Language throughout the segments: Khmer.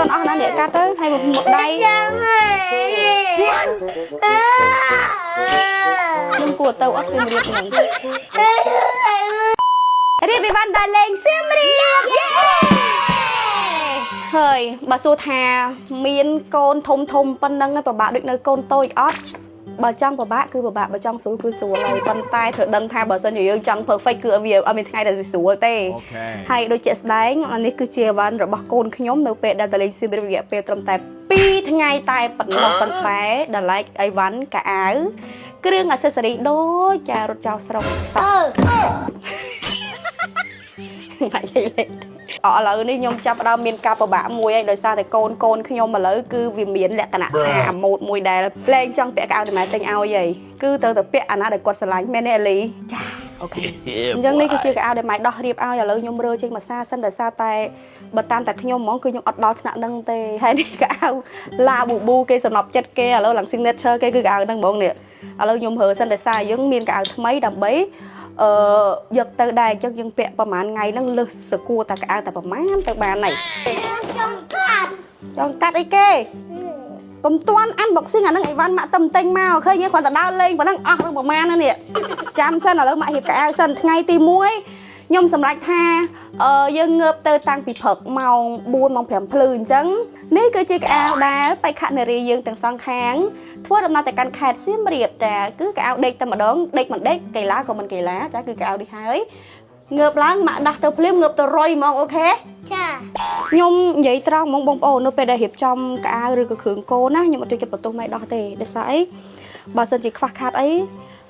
ន់អស់ណានេះកាត់ទៅហើយមកដៃ យ៉ាងហើយ ខ្ញុំគួរទៅអត់សៀមរាបហ្នឹងរៀបវិវ៉ាន់ដើរលេងសៀមរាបយេហើយបើសួរថាមានកូនធំធំប៉ុណ្ណឹងឯងពិបាកដូចនៅកូនតូចអត់បើចង់ពិបាកគឺពិបាកបើចង់ស្រួលគឺស្រួលហើយប៉ុន្តែត្រូវដឹងថាបើសិនជាយើងចង់ perfect គឺវាអត់មានថ្ងៃដែលវាស្រួលទេ Okay. ហើយដូចជាក់ស្ដែងអានេះគឺជាអីវ៉ាន់របស់កូនខ្ញុំនៅពេលដែលទៅលេងសៀមរាបរយៈពេលត្រឹមតែ2ថ្ងៃតែប៉ុណ្ណោះប៉ុន្តែដល់ឡែកអីវ៉ាន់កៅអៅគ្រឿង accessory ដូចចារត់ចោលស្រុកតោះ បាក់និយាយលេងអឥឡូវនេះខ្ញុំចាប់ផ្ដើមមានការពិបាកមួយហើយដោយសារតែកូនកូនខ្ញុំឥឡូវគឺវាមានលក្ខណៈថាអាម៉ូតមួយដែលលែងចង់ពាក់កៅអៅតែម៉ែទិញឲ្យហីគឺត្រូវតែពាក់អាណាដែលគាត់ស្រឡាញ់មែនទេអេលីចា okay អញ្ចឹងនេះគឺជាកៅអៅដែលម៉ែដោះរៀបឲ្យឥឡូវខ្ញុំរើចេញមួយសាសិនដោយសារតែបើតាមតែខ្ញុំហ្មងគឺខ្ញុំអត់ដល់ថ្នាក់ហ្នឹងទេហើយនេះកៅអៅឡាប៊ូប៊ូគេសំណប់ចិត្តគេឥឡូវឡើង signature គេគឺកៅអៅហ្នឹងហ្មងនេះឥឡូវខ្ញុំរើសិនដោយសារយើងមានកៅអៅថ្មីដើម្បីអឺយកទៅដែរអញ្ចឹងយើងពាក់ប្រហែលថ្ងៃហ្នឹងលើសសគួរតែកៅអៅតែប្រហែលទៅបានហើយ ចង់កាត់ ចង់កាត់អីគេកុំទាន់ unboxing អាហ្នឹងអីវ៉ាន់ម៉ាក់តំទិញមកឃើញគេគ្រាន់តែដើរលេងប៉ុណ្ណឹងអស់នឹងប្រហែលហ្នឹងនេះចាំសិនឥឡូវម៉ាក់រៀបកៅអៅសិនថ្ងៃទី1ខ្ញុំសម្រេចថាអឺយើងងើបទៅតាំងពីព្រឹកម៉ោង4ម៉ោង5ភ្លឺអញ្ចឹងនេះគឺជាកៅអៅដែលបេក្ខនារីយើងទាំងសងខាងធ្វើដំណើរទៅកាន់ខេត្តសៀមរាបចាគឺកៅអៅដេកតែម្ដងដេកមិនដេកកីឡាក៏មិនកីឡាចាគឺកៅអៅនេះហើយងើបឡើងម៉ាក់ដាស់ទៅភ្លាមងើបទៅរុយហ្មង okay ចា ខ្ញុំនិយាយត្រង់ហ្មងបងប្អូននៅពេលដែលរៀបចំកៅអៅឬក៏គ្រឿងកូនណាខ្ញុំអត់ចូលចិត្តបន្ទោសម៉ែដោះទេដោយសារអីបើសិនជាខ្វះខាតអី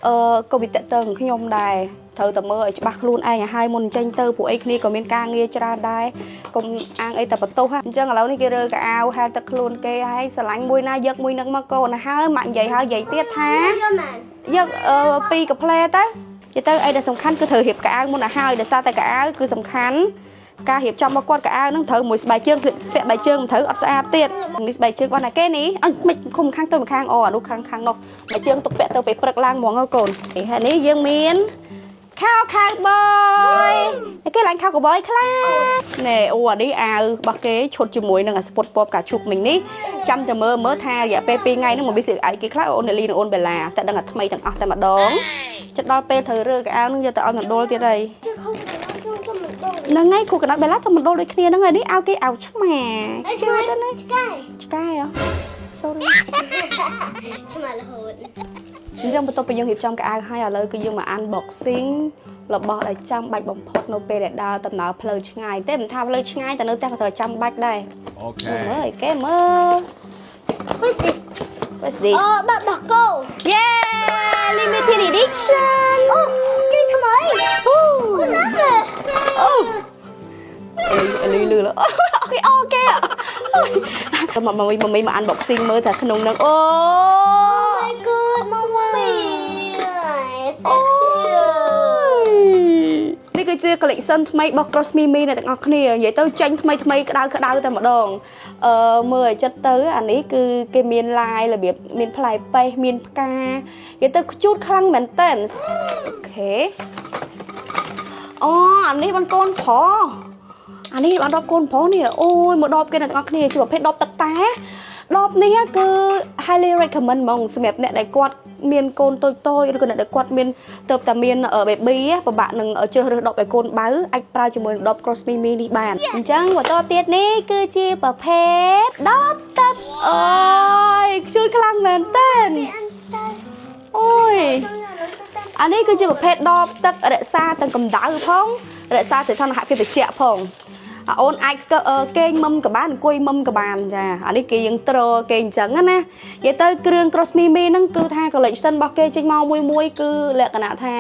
អឺក៏វាតេតឹងខ្ញុំដែរត្រូវតែមើលឲ្យច្បាស់ខ្លួនឯងឲ្យហើយមុនចេញទៅពួកអីគ្នាក៏មានការងារច្រើនដែរកុំអាងអីតែបន្ទោសហ่ะអញ្ចឹងឥឡូវនេះគេរើកៅអៅហែលទឹកខ្លួនគេហើយស្រឡាញ់មួយណាយកមួយនឹងមកកូនណាហើយម៉ាក់និយាយហើយនិយាយទៀតថា យកមក យកអឺពីរកាផ្លែទៅនិយាយទៅអីដែលសំខាន់គឺត្រូវរៀបកៅអៅមុនឲ្យហើយដោយសារតែកៅអៅគឺសំខាន់ការរៀបចំរបស់គាត់កៅអៅហ្នឹងត្រូវមួយស្បែកជើងពាក់បែកជើងមិនត្រូវអត់ស្អាតទៀតនេះស្បែកជើងរបស់ណាគេនេះអញមិនគុំខាងទៅម្ខាងអូអានោះខាងខាងនោះស្បែកជើងទុកពាក់ទៅពេលព្រឹកឡើងហ្មងហ៎កូនហើយនេះយើងមានខោខៅបយគេឡើងខោកបយខ្លះណែអូអានេះអាវរបស់គេឈុតជាមួយនឹងអាស្ពុតពណ៌ផ្កាឈូកមិញនេះចាំតែមើលមើលថារយៈពេល2ថ្ងៃហ្នឹងមកមានស្អីគេខ្លះអូនលីនិងអូនបេឡាតែដឹងតែថ្មីទាំងអស់តែម្ដងចិត្តដល់ពេលត្រូវរើកៅអៅហ្នឹងយកទៅឲ្យមណ្ឌលទៀតហើយ គឺខំខ្ញុំទៅមិនដល់ ហ្នឹងហើយគ្រូកណ្ដាលបេឡាទៅមណ្ឌលដូចគ្នាហ្នឹងហើយនេះឲ្យគេឲ្យឆ្មា អីឆ្មា ទៅណា ឆ្កែ ឆ្កែហ៎ Sorry ឆ្មារហូត អញ្ចឹងបន្ទាប់ពីយើងរៀបចំកៅអៅហើយឥឡូវគឺយើងមក unboxing របស់ដែលចាំបាច់បំផុតនៅពេលដែលដើរដំណើរផ្លូវឆ្ងាយទេមិនថាផ្លូវឆ្ងាយតែនៅផ្ទះក៏ត្រូវចាំបាច់ដែរ Okay. មើលអីគេមើល What's this? What's this? អូបាក់បោះគោ Yeah, limited edition. អូគេថ្មី អូ អូណាស់ អូអេលីលឺ okay okay មកមកមកមក unboxing មើលថាក្នុងហ្នឹងអូ My God មកវិញ អូយនេះគឺជា collection ថ្មីរបស់ Cross Mimi អ្នកទាំងអស់គ្នានិយាយទៅចេញថ្មីថ្មីក្តៅក្តៅតែម្ដងអឺមើលឲ្យចិត្តទៅអានេះគឺគេមានឡាយរបៀបមានផ្លែប៉េះមានផ្កានិយាយទៅខ្ជូតខ្លាំងមែនតើ okay អូអានេះបានកូនប្រុសអានេះបានដបកូនប្រុសនេះអូយមកដបគេអ្នកទាំងអស់គ្នាជាប្រភេទដបទឹកតែដបនេះគឺ highly recommend ហ្មងសម្រាប់អ្នកដែលគាត់មានកូនតូចតូចឬក៏អ្នកដែលគាត់មានទៅតែមាន baby ពិបាកនឹងជ្រើសរើសដបឲ្យកូនបើអាចប្រើជាមួយនឹងដប Cross Mimi នេះបានអញ្ចឹងបន្តទៀតនេះគឺជាប្រភេទដបទឹកអូយខ្ជូតខ្លាំងមែនតើអូយ អានេះគឺជាប្រភេទដបទឹករក្សាទាំងកម្ដៅផងរក្សាសីតុណ្ហភាពត្រជាក់ផងអាអូនអាចកេងមុំក៏បានអង្គុយមុំក៏បានចាអានេះគេយើងទ្រគេអញ្ចឹងណានិយាយទៅគ្រឿង Cross Mimi ហ្នឹងគឺថា collection របស់គេចេញមកមួយមួយគឺលក្ខណៈថា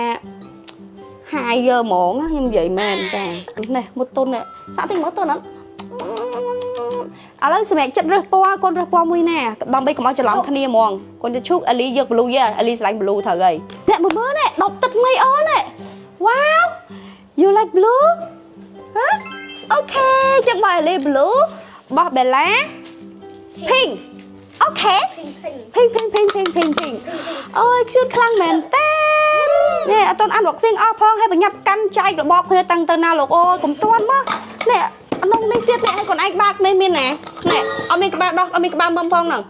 higher ហ្មងខ្ញុំនិយាយមែនចានេះមុតតុននេះសាក់តិចមើលតុនអត់ឥឡូវសម្រាប់ចិត្តរើសពណ៌កូនរើសពណ៌មួយណាដើម្បីកុំឲ្យច្រឡំគ្នាហ្មងកូនទៅឈូកអេលីយក blue យ៉ាអេលីស្រឡាញ់ blue ត្រូវហើយអ្នកមើលមើលនេះដបទឹកមីអូននេះ Wow, you like blue ហ៎ okay ចឹងបើអេលី blue បោះបេឡា pink okay pink pink pink pink pink pink pink pink អូយខ្ជូតខ្លាំងមែនតើនេះអត់ទាន់ unboxing អស់ផងហើយបញ្ញាប់កាន់ចែករបបគ្នាតាំងទៅណាលោកអូយកុំទាន់មកនេះ ក្នុងនេះទៀតនេះឲ្យកូនឯងបើកនេះមានណានេះអត់មានក្បាលដោះអត់មានក្បាលមឹមផងហ្នឹង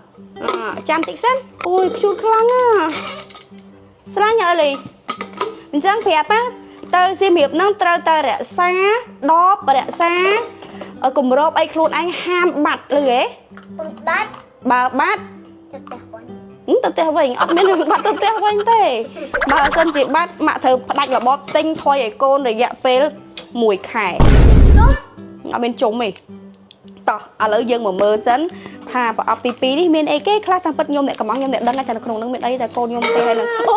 អចាំតិចសិនអូយខ្ជូតខ្លាំងណាស្លាញ់អើលីអញ្ចឹងប្រាប់ណាទៅសៀមរាបហ្នឹងត្រូវតែរក្សាដបរក្សាគម្របអីខ្លួនឯងហាមបាត់លឺហ៎ ពឹងបាត់ បើបាត់ ទៅផ្ទះវិញ ហឹមទៅផ្ទះវិញអត់មានរឿងបាត់ទៅផ្ទះវិញទេបើអសិនជាបាត់ម៉ាក់ត្រូវផ្ដាច់របបទិញថយឲ្យកូនរយៈពេល1ខែអត់មានជុំទេតោះឥឡូវយើងមកមើលសិនថាប្រអប់ទី2នេះមានអីគេខ្លះតាមពិតខ្ញុំអ្នកកំងខ្ញុំអ្នកដឹងតែនៅក្នុងនឹងមានអីតែកូនខ្ញុំទេហើយនឹងអូ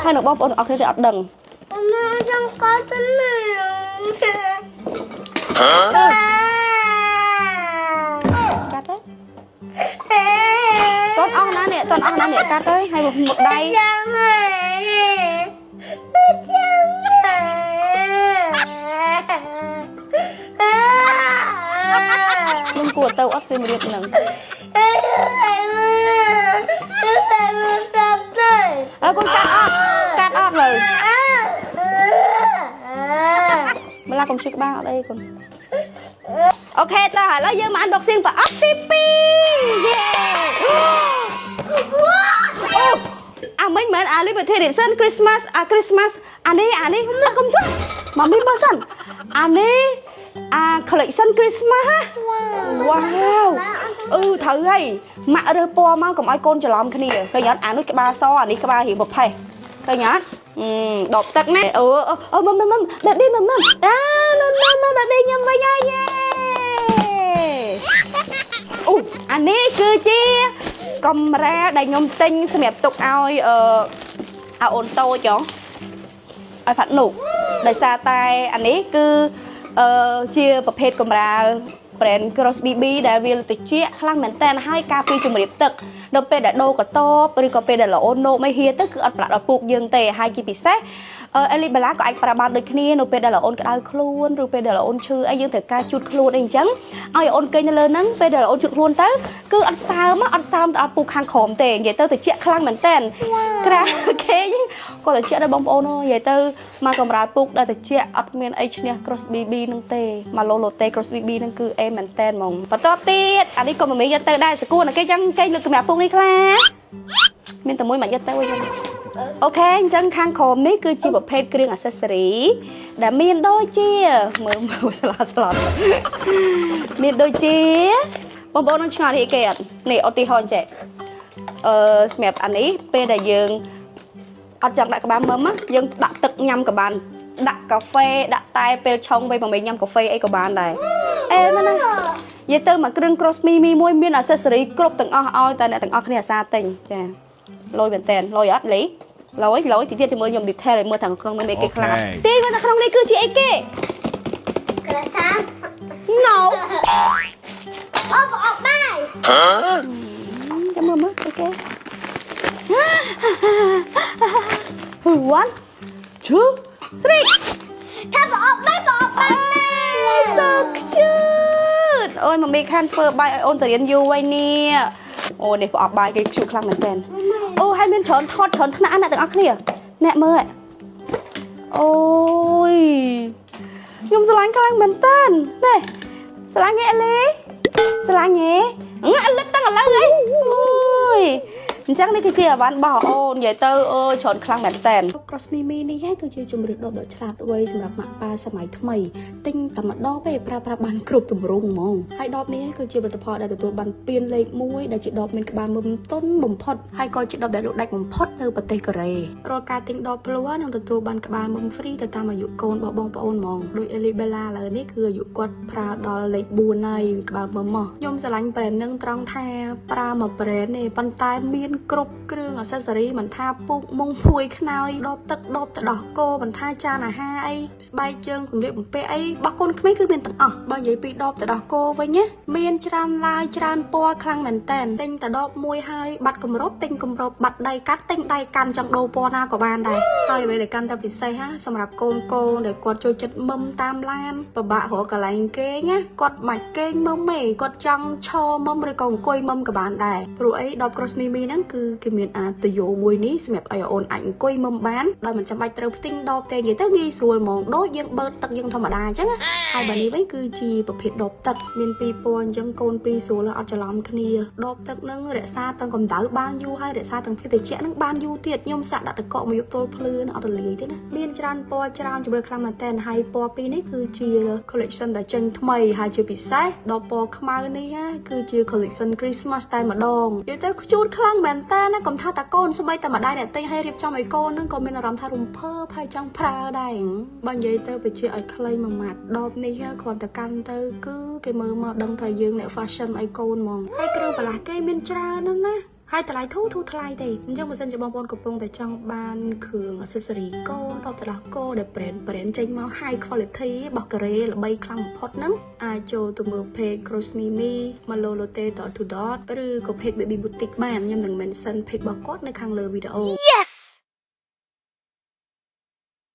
ហើយនឹងបងប្អូនទាំងអស់គ្នាទេអត់ដឹង មកចង់កោទៅណា កាត់ទៅតនអស់ណានេះតនអស់ណានេះកាត់ទៅហើយមកដៃ យ៉ាងហ៎យ៉ាងហ៎ ខ្ញុំគួរទៅអត់សៀមរាបនឹងអើកូនកាត់អត់កាត់អត់លើម្ល៉េះកុំឈឺក្បាលអត់អីកូន OK តោះឥឡូវយើងមក unboxing ប្រអប់ទី2យេអូអាមិញមែនអា limited edition Christmas អា Christmas អានេះអានេះកុំជួយមកមីមើលសិនអានេះអា collection Christmas ហ៎វ៉ាវអឺត្រូវហើយម៉ាក់រើសពណ៌មកកុំឲ្យកូនច្រឡំគ្នាឃើញអត់អានោះក្បាលសអានេះក្បាលរៀងប្រផេះឃើញអត់អឺដបទឹកណាអូអូមុំមុំ baby មុំមុំអាមុំមុំ baby ញ៉ាំវិញហើយយេអូអានេះគឺជាកំរាលដែលខ្ញុំទិញសម្រាប់ទុកឲ្យអឺឲ្យអូនតូចហ៎ឲ្យផាត់នោះដោយសារតែអានេះគឺអឺជាប្រភេទកំរាល brand Cross BB ដែលវាត្រជាក់ខ្លាំងមែនតើហើយការពីជំរាបទឹកនៅពេលដែលដូរកតបឬក៏ពេលដែលល្អនោមអីហៀទៅគឺអត់ប្រឡាក់ដល់ពូកយើងទេហើយជាពិសេសអេលីបាឡាក៏អាចប្រើបានដូចគ្នានៅពេលដែលល្អអូនក្តៅខ្លួនឬពេលដែលល្អអូនឈឺអីយើងត្រូវការជូតខ្លួនអីអញ្ចឹងឲ្យអូនគេងនៅលើហ្នឹងពេលដែលអូនជូតខ្លួនទៅគឺអត់សើមអត់សើមទៅដល់ពូកខាងក្រោមទេនិយាយទៅត្រជាក់ខ្លាំងមែនតើក្រាគេក៏ត្រជាក់ដែរបងប្អូនអើយនិយាយទៅមកកម្រាលពូកដែលត្រជាក់អត់មានអីឈ្នះ Cross BB ហ្នឹងទេមកឡូឡូតេ Cross BB ហ្នឹងគឺអេមែនតើហ្មងបន្តទៀតអានេះក៏មមីយកទៅដែរសកួនគេចឹងគេលើកកម្រាលពូកនេះខ្លះមានតែមួយមកយកទៅវិញ OK អញ្ចឹងខាងក្រោមនេះគឺជាប្រភេទគ្រឿង accessory ដែលមានដូចជាមើលមើលស្លាស្លាប់មានដូចជាបងប្អូននឹងឆ្ងល់នេះគេអត់នេះឧទាហរណ៍ចេះអឺសម្រាប់អានេះពេលដែលយើងអត់ចង់ដាក់ក្បាលមឹមយើងដាក់ទឹកញ៉ាំក៏បានដាក់កាហ្វេដាក់តែពេលឆុងពេលប្រមេញ៉ាំកាហ្វេអីក៏បានដែរអេមែនណានិយាយទៅមកគ្រឿង cross mimi មួយមាន accessory គ្រប់ទាំងអស់ឲ្យតែអ្នកទាំងអស់គ្នាអាសាទិញចាលយមែនតើលយអត់លីលយលយទីទៀតជាមួយខ្ញុំ detail ឲ្យមើលខាងក្នុងនេះមានគេខ្លះទីមើលខាងក្នុងនេះគឺជាអីគេ ក្រសា No. អូអបបាយ ចាំមើលមើល OK 1 2 3 ថាអបបាយអបបាយ so cute អូយ mommy ខានធ្វើបាយឲ្យអូនទៅរៀនយូរហើយនេះអូនេះប្រអប់បាយគេខ្ជូតខ្លាំងមែនតើអូហើយមានច្រើនថតច្រើនថ្នាក់ណាស់ទាំងអស់គ្នាអ្នកមើលអូយខ្ញុំស្រឡាញ់ខ្លាំងមែនតើនេះស្រឡាញ់ហ៎អេលីស្រឡាញ់ហ៎អឺលឹកតាំងឥឡូវហីអូយអញ្ចឹងនេះគឺជាអវ៉ាន់របស់អូននិយាយទៅអើយច្រើនខ្លាំងមែនតើ Cross Mimi នេះហើយគឺជាជំរឿនដបដ៏ឆ្លាតវៃសម្រាប់ម៉ាក់ប៉ាសម័យថ្មីទិញតែម្ដងទេប្រើប្រាស់បានគ្រប់ទម្រង់ហ្មងហើយដបនេះគឺជាផលិតផលដែលទទួលបានពានលេខ1ដែលជាដបមានក្បាលមុំទន់បំផុតហើយក៏ជាដបដែលលក់ដាច់បំផុតនៅប្រទេសកូរ៉េរាល់ការទិញដបភ្លួនឹងទទួលបានក្បាលមុំ free ទៅតាមអាយុកូនរបស់បងប្អូនហ្មងដូច Elibella ឥឡូវនេះគឺអាយុគាត់ប្រើដល់លេខ4ហើយក្បាលមុំមកខ្ញុំស្រឡាញ់ brand នឹងត្រង់ថាប្រើមួយ brand ទេប៉ុន្តែមានគ្រប់គ្រឿង accessory មិនថាពូកមុងភួយខ្នើយដបទឹកដបទឹកដោះគោមិនថាចានអាហារអីស្បែកជើងសម្លៀកបំពាក់អីរបស់កូនក្មេងគឺមានទាំងអស់បើនិយាយពីដបទឹកដោះគោវិញណាមានច្រើនឡាយច្រើនពណ៌ខ្លាំងមែនតើទិញតែដបមួយហើយបាត់គម្របទិញគម្របបាត់ដៃកាត់ទិញដៃកាន់ចង់ដូរពណ៌ណាក៏បានដែរហើយអ្វីដែលកាន់តែពិសេសណាសម្រាប់កូនកូនដែលគាត់ចូលចិត្តមឹមតាមឡានពិបាករកកន្លែងគេងណាគាត់មិនគេងមឹមទេគាត់ចង់ឈរមឹមឬក៏អង្គុយមឹមក៏បានដែរព្រោះអីដប Cross Mimi ហ្នឹង គឺគេមានអាតយោមួយនេះសម្រាប់ឲ្យអូនអាចអង្គុយមុំបានដោយមិនចាំបាច់ត្រូវផ្ទិញដបទេនិយាយទៅងាយស្រួលហ្មងដូចយើងបឺតទឹកយើងធម្មតាអញ្ចឹងណាហើយបើនេះវិញគឺជាប្រភេទដបទឹកមានពីរពណ៌អញ្ចឹងកូនពីរស្រួលអត់ច្រឡំគ្នាដបទឹកហ្នឹងរក្សាទាំងកម្ដៅបានយូរហើយរក្សាទាំងភាពត្រជាក់ហ្នឹងបានយូរទៀតខ្ញុំសាក់ដាក់ទឹកកកមួយយប់ទល់ភ្លឺអត់រលាយទេណាមានច្រើនពណ៌ច្រើនជម្រើសខ្លាំងមែនតើហើយពណ៌ពីរនេះគឺជា collection ដែលចេញថ្មីហើយជាពិសេសដល់ពណ៌ខ្មៅនេះណាគឺជា collection Christmas តែម្ដងនិយាយទៅខ្ជូតខ្លាំងមែនតើណាកុំថាតាកូនស្បីតែម្ដាយអ្នកទិញឲ្យរៀបចំឲ្យកូនហ្នឹងក៏មានអារម្មណ៍ថារំភើបហើយចង់ប្រើដែរបើនិយាយទៅបញ្ជាឲ្យខ្លីមួយម៉ាត់ដបនេះគ្រាន់តែកាន់ទៅគឺគេមើលមកដឹងថាយើងអ្នក fashion ឲ្យកូនហ្មងហើយគ្រឿងបន្លាស់គេមានច្រើនណាស់ណាហើយតម្លៃធូរធូរថ្លៃទេអញ្ចឹងបើសិនជាបងប្អូនកំពុងតែចង់បានគ្រឿង accessory កូនដបទៅដល់កោដែល brand brand ចេញមក high quality របស់កូរ៉េល្បីខ្លាំងបំផុតហ្នឹងអាចចូលទៅមើល page Cross Mimi Malolote dot to dot ឬក៏ page Baby Boutique បានខ្ញុំនឹង mention page របស់គាត់នៅខាងលើវីដេអូ។